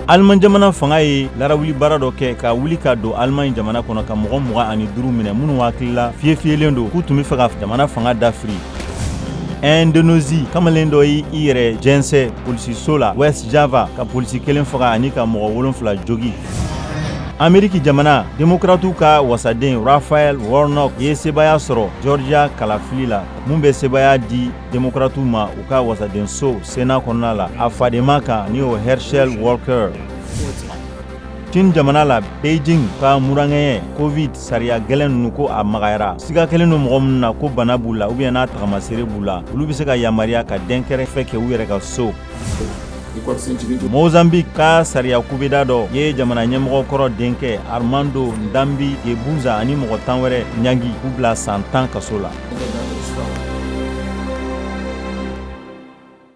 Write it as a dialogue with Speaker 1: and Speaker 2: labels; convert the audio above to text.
Speaker 1: Aliman jamana fanga ye larawuli baara dɔ kɛ ka wuli ka don Alimaɲi jamana kɔnɔ ka mɔgɔ 25 minɛ minnu hakilila fiyefiyelen don k'u tun bɛ fɛ ka jamana fanga dafiri. Indonésie, kamalen dɔ y'i yɛrɛ jɛnsɛn polisiso la West Java ka polisi kelen faga ani ka mɔgɔ 7 jogin. Ameriki jamana, Demokratiw ka wasaden Raphael Warnock ye sebaaya sɔrɔ Georgia kalafili la, mun bɛ sebaaya di Demokratiw ma u ka wasadenso Sénat kɔnɔna la, a fadenma kan ni o Herschel Walker. Chine jamana la, Beijing ka muraŋɛɲɛ Covid sariya gɛlɛn ninnu ko a magayara. Siga kɛlen don mɔgɔ minnu na ko bana b'u la ou bien n'a tagamasere b'u la, olu bɛ se ka yamaruya ka dɛnkɛrɛfɛ kɛ u yɛrɛ ka so. Mozambique ka sariya kubeda dɔ ye jamana ɲɛmɔgɔ kɔrɔ denkɛ Armando Ndambi Guebuza ani mɔgɔ 10 wɛrɛ ɲangi k'u bila san 10 kaso la.